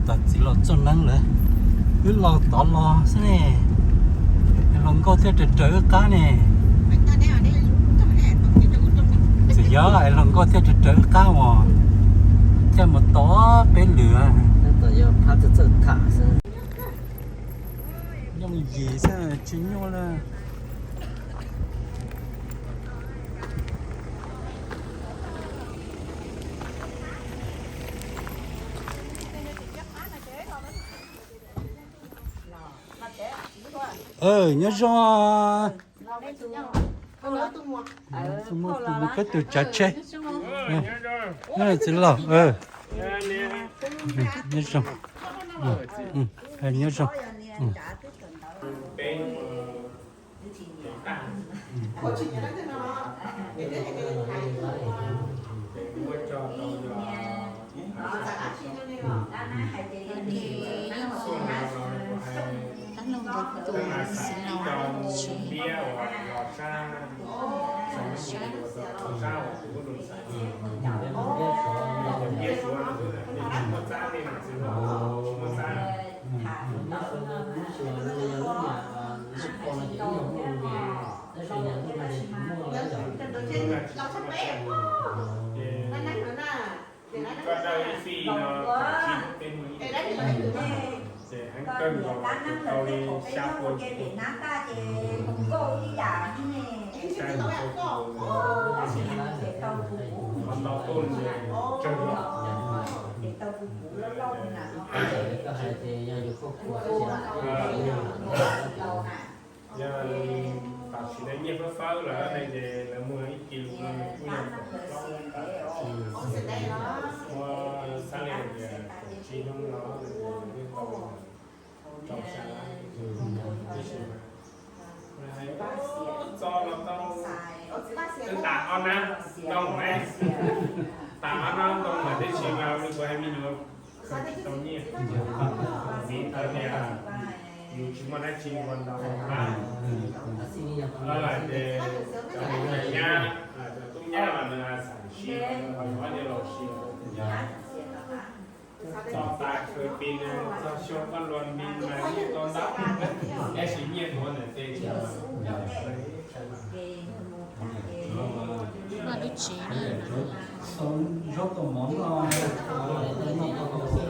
Tos txiv los txog neeb lawm, wb los tod los xwb ne, hluas nkauj thiaj raws raws wb qab ne. Txiv yog hluas nkauj thiaj raws raws wb qab mas, thiaj mus tod peb lwm. Yooj yim xwb tsis nyuaj li. Nyob zoo. Peb tus tsav tsheb. Txiv laus. Nyob zoo. Nyob zoo. Koj dawj ib fij no, ces heev kawg nkaus tau li xya puas. Qhov ntau tuaj nws tsawg zog. Yog tam sim no nyiaj fawb fawb lawm ne ces lawv muag ib kis lus no nws kuj yog kaum plaub, muab xab li tias kaum tsib hnub no twb tau rau xya lab. Tab sis mas txo los tau, twb tas ob nab ntoo lawm, tas ob nab ntoo lawm tab sis mas nws kuj hais me nyuam tsis tau nyiaj, vim tias yus tsis muaj dab tsi ua ntau lab. Ces cov nyab, cov tub nyab los nws xav sim, ob niag laus sim. Txog tas khaws pis nws txog xyoo koj luag nti mas yeej tau ntau, tab sis nyiaj tuav ntawm tes tsis. Lub tsev no, zaub tau mov noj. Yog cov tsis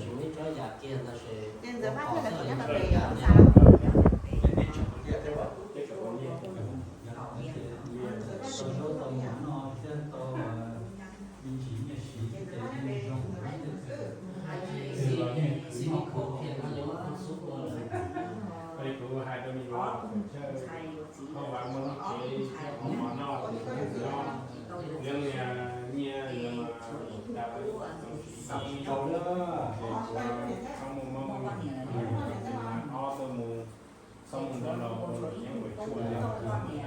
muaj ib tsob yam kiag ntag ces tau zaub tau mov noj thiab tau me ntsis nyiaj siv thiab ces yeej zoo. Txiv, txiv mus khaws pis no ces muab khaws xub ua lawm. Kuv hais rau me nyuam, koj vam muaj lub tsev thiab qhov mov noj, nyob li nyiaj tau tsis tau, txhob muaj mob muaj nkeeg, ob tuaj mus, txhob mus ntawd los ua los yeeb ua tshuaj li.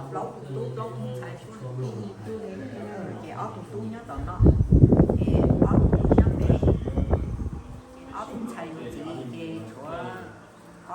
Plaub tus tub plaub tus ntxhais, ces ob tug tub nyob tom no, ces ob tug tub nyob pem, ces ob tug ntxhais yuav txiv ces tshuav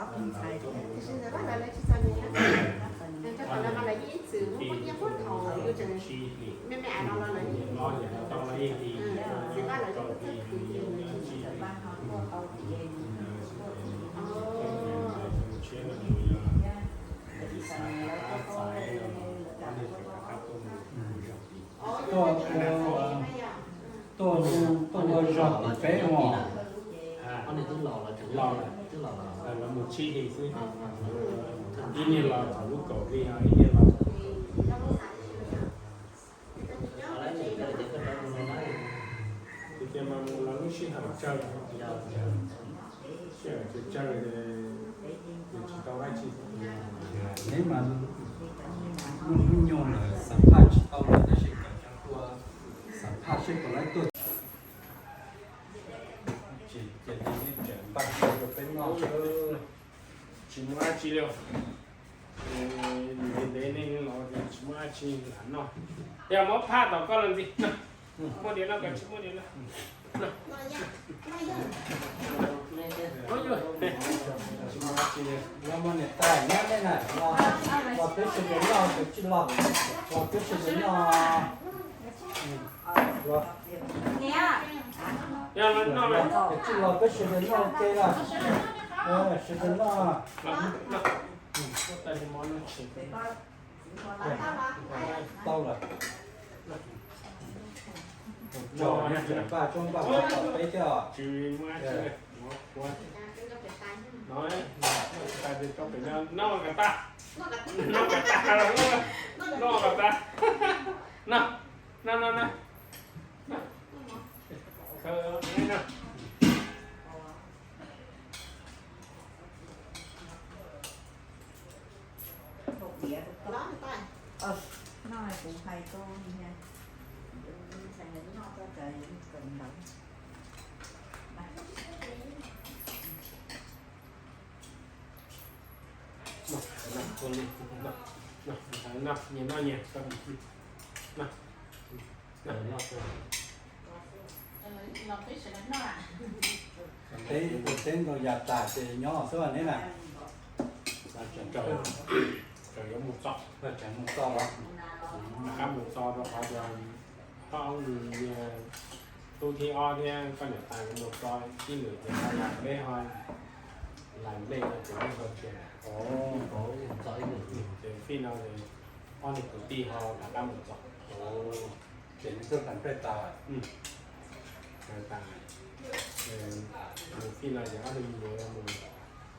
ob tug ntxhais. Tuaj, tuaj ua zog tim peb os. Ib niag los thaum lub kaum hli, ib niag los tias mas mus los lub sij hawm tsawg, sij hawm tsawg, tsawg, tsis tau dab tsi. Neb mas muaj hnub nyoog lawm xam phaj tsis tau lawm tab sis kom cov tuaj xam phaj seb puas laib tuaj. Ces cia li npaj rau peb noj, tsis muaj dab tsi li. Ntev ntev nej los Muab tsis lam noj. Yog muab phaj tom koj los ntxiv. Muaj diav no, koj tsis muaj diav no. Los muab niam tais nyob nej na, los peb sawv daws noj, los peb sawv daws noj. Los peb sawv daws noj ua ke na, sawv daws noj. Tau lawm. Tso, paj tsoob paj tom peb thiab os. Noj kom tas, noj kom tas, noj kom tas. Noj, noj, noj, noj. Noj, kuv hais rau ntxhais noj txog kawm ntawv. Noj, noj, noj, noj, noj, noj. Teb, teb nrau yas tas ces nyob xwb neb na. Tseem yuav mus txog, tseem mus txog, rov qab mus txog rau qhov tias koj ob nus, tub thib ob thiab koj niam tais mus txog ib nus ces ho yog peb ho lais nplej no ces yeej tau tshiab. Ces fij no ob niag kwv tij ho rov qab mus txog. Ces nws tuaj hlais nplej tas. Hlais tas, mus fij no ces ob niag me nyuam mus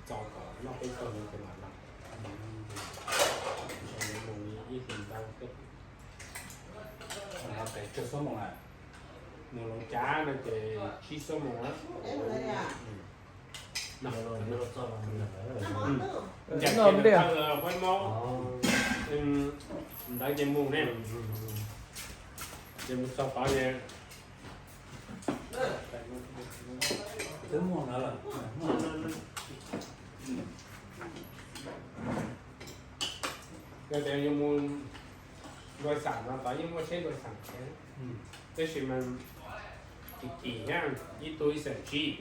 txog kom noj peb caug no ces mam los. Mus ib hlis ntau tej. Mus Loos Cav no ces tsib xuab moos na. Ncaim ces thawj Huab Maub ntawd ces mus ne, ces mus txog tod ces twb muaj ntawd lawm. Yog tias yuav mus ntuas xam no tod yeej muaj tsheb ntuas xam thiab, tab sis mas kim kim thiab, ib tug ib xees tsib.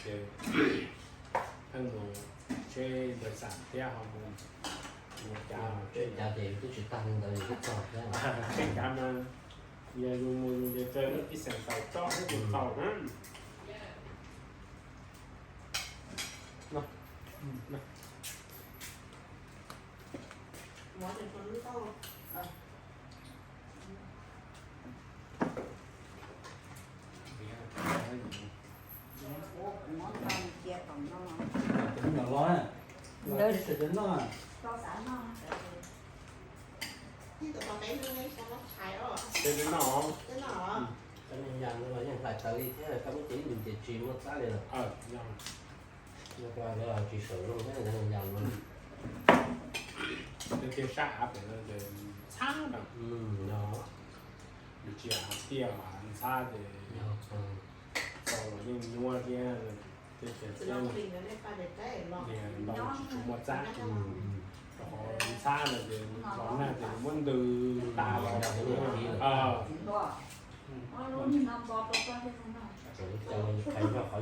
Ces pheej mus tsheb ntuas xam thiab ho mus, mus cav, tsheb cav ces twb tsis tag li ntawd, tsheb cav mas yog yus mus yus ces ib xees xaus tsob thiab tus tau na. Cov neeg yas no los yeej hlais tas li thiab, koj muab cov ib ntus ces tsis muaj txab li lawm. Tsis sawv zoo thiab cov neeg yas no. Tej tiaj sab av pem no ces ntxhab na. Nws tsis yog hav tiaj, hav ntxhab ces txaus los yeej nyuaj thiab. Tej tiaj thiab, ntau tsis tshua muaj txab. Rau qhov ntxhab no ces los nag ces muab ntws tas los. Qhov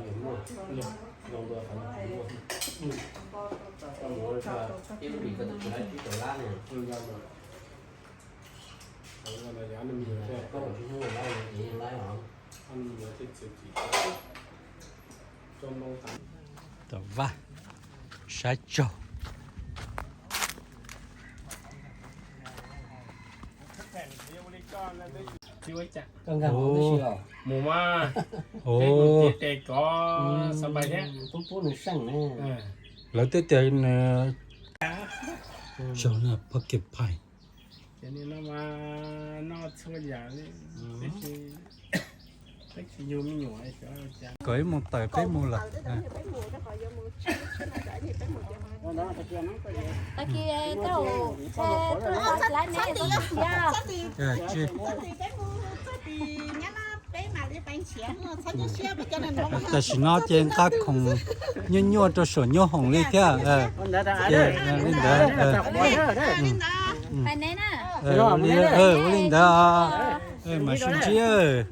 yus muaj, zoo dua qhov yus tsis muaj. Koj mus ua ib lub hlis koj twb tsis laib tsib rau lab ne. Koj mus tsis hnub lab ces yeej laib os. Tom vaj, sab tsaug. Mus mas, tes kov xav pais thiab. Pub pub nws seej ne. Lawv twb tias nws, tsaug na, porcupine. Ces nim no mas noj txhua yam li, peb tsis, peb tsis yug me nyuam. Kom ib mus tawm peb mus lawm. Tag kis tau, txhob tim, txhob tim, peb mus txhob tim nyab no peb mam li Tam sim no ces nqa khoom nyuaj nyuaj rau saum nyoob hoom li thiab. Ces li ntawd. Ua li ntawd, mam sib ntsib.